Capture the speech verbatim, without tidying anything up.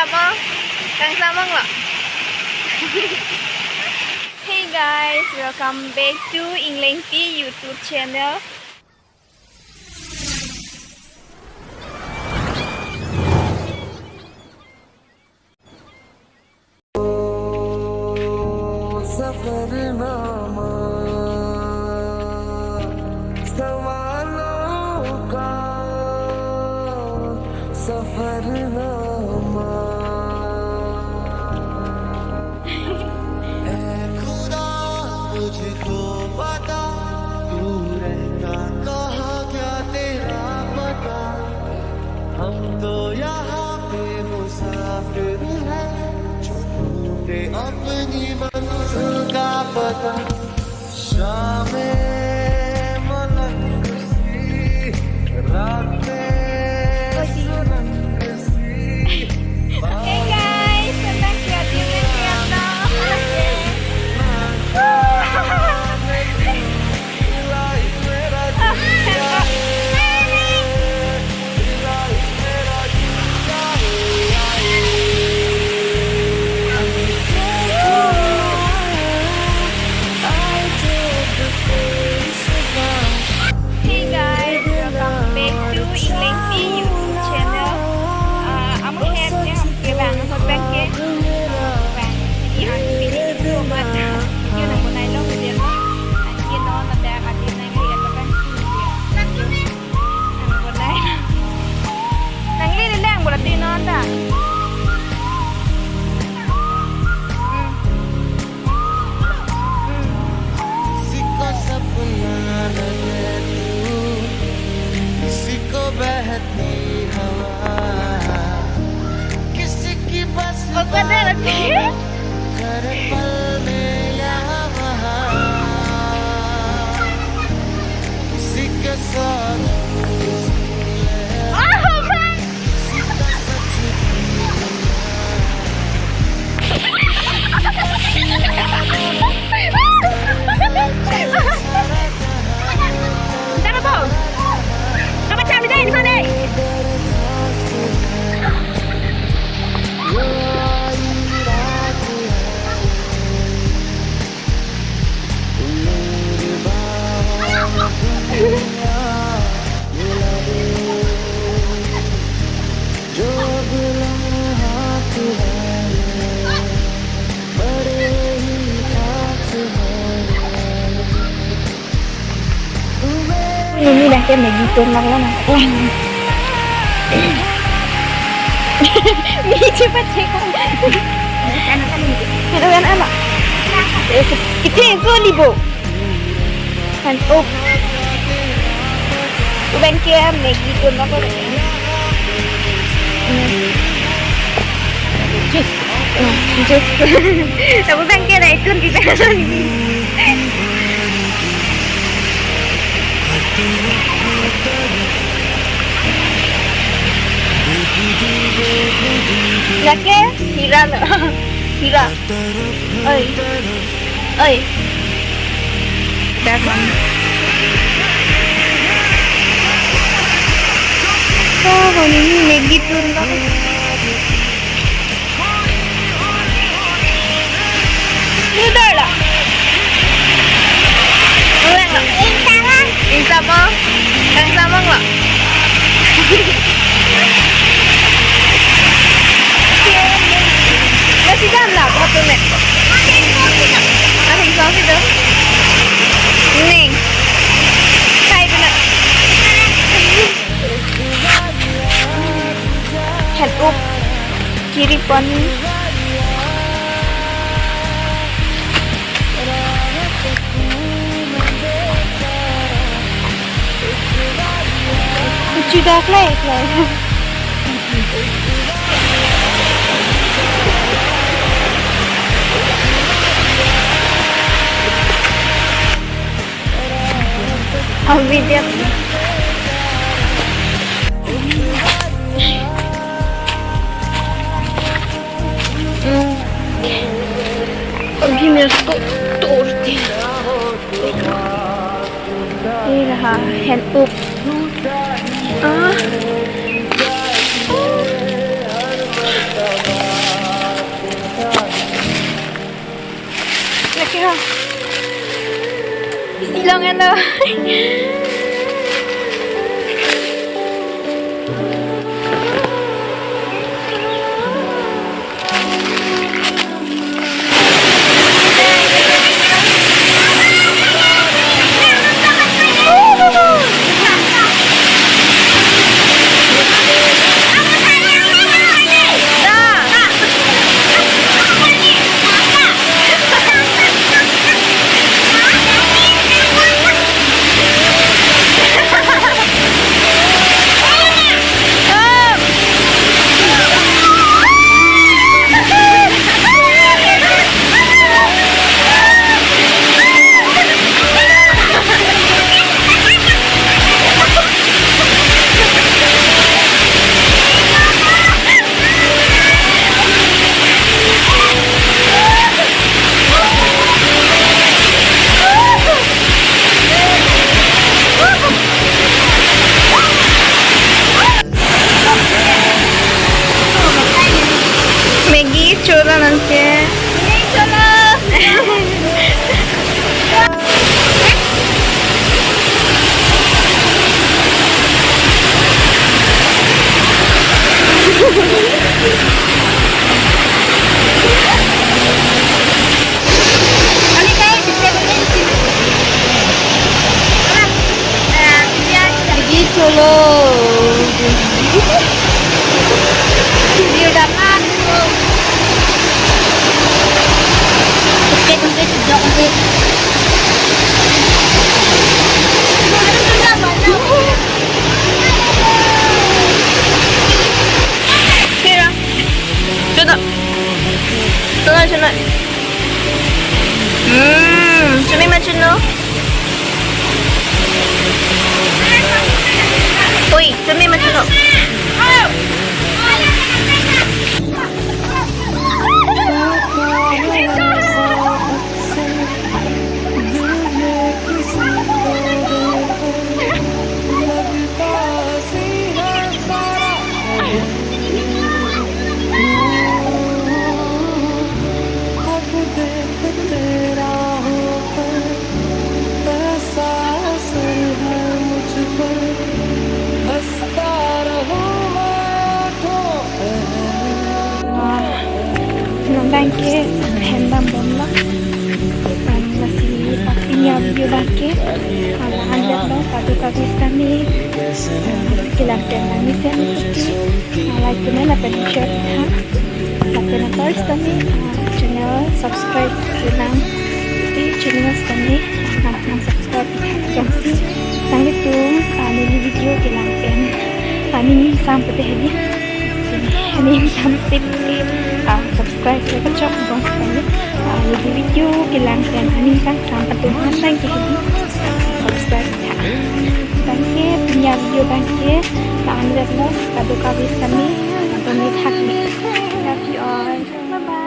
Kangsam onglo. Hey guys, welcome back to Inglengpi YouTube channel. Safarnama, सवालों का सफरनामा। ऐ खुदा, मुझको बता, तू रहता कहाँ, क्या तेरा पता? हम तो यहाँ पे मुसाफिर हैं, जो ढूंढे अपनी मंजिल का पता। शामें मलंग सी, रातें सुरंग सी। Hey guys, welcome to a new video vlog. Hey guys, welcome back to Inglengpi YouTube channel. Ah, amo het ya, kevang ahut abang ke, ah, kevang. Jadi, ah, video itu amat. Video nang bonai long video lo. Ah, video non ada, ada nang lihat abang sih. Nang bonai. Nang lihat lang bola tu non ta. Hmm. किसी को सपना लगे तू, किसी को बहती हवा, किसी की बस Apa dia lagi? हर पल में यहाँ वहाँ, किसी के साथ Oh, Bang! Tama po! Kapag sabi tayo, di ba, Nay? Nini dah ke Maggi tun lang lang. Ni cepat cek. Anak-anak. Kita yang kau libo. Kan, oh. Uban ke Maggi tun apa? Hmm. Jus. Hmm, jus. Tapi uban ke na itu kita. Lake hira lo. Hira. Oi. Oi. Dah kan. Oh, ini Maggi tun lo. Ini dah lah. Ulang lo. Insya Allah. Insya Allah. Kangsam onglo. Nasi jam lah, apa tuh, Nek? Ada yang song itu. Ning. Kayak itu, Nek. Hand up. Kiri pon. Kuchi dak lai, lai. Ang video. Hmm. Pag-inis ko, torti. Ira ha, hand up. Ah. Hello. Maggi chola nangke. Maggi chola. Maggi chola. Maggi chola. Kira. Tutu. Tutu, tutu. Hmm, sumi macam no? Oi, sumi macam no? Nang abangke hem dambomlo. Lasi pini a-video abangke hala anjatlo, kadokave sitame kelang pen nangmesen puti, like, comment lapen share tha. Lapen first time, ah, channel subscribe kelang puti, channel sitame nang, nang subscribe jongsi nanglitum, ah, neli video kelang pen, ah, ning ingsam pute hedi. Ning ingsam puti, ah, subscribe le kachok bong sitame, ah, neli video kelang pen, ah, ning kangsam atum aphan nangke hedi subscribe tha. Abangke pini a-video abangke la anjatlo, kadokave sitame, ah, dome thakme. Love you all. Bye bye.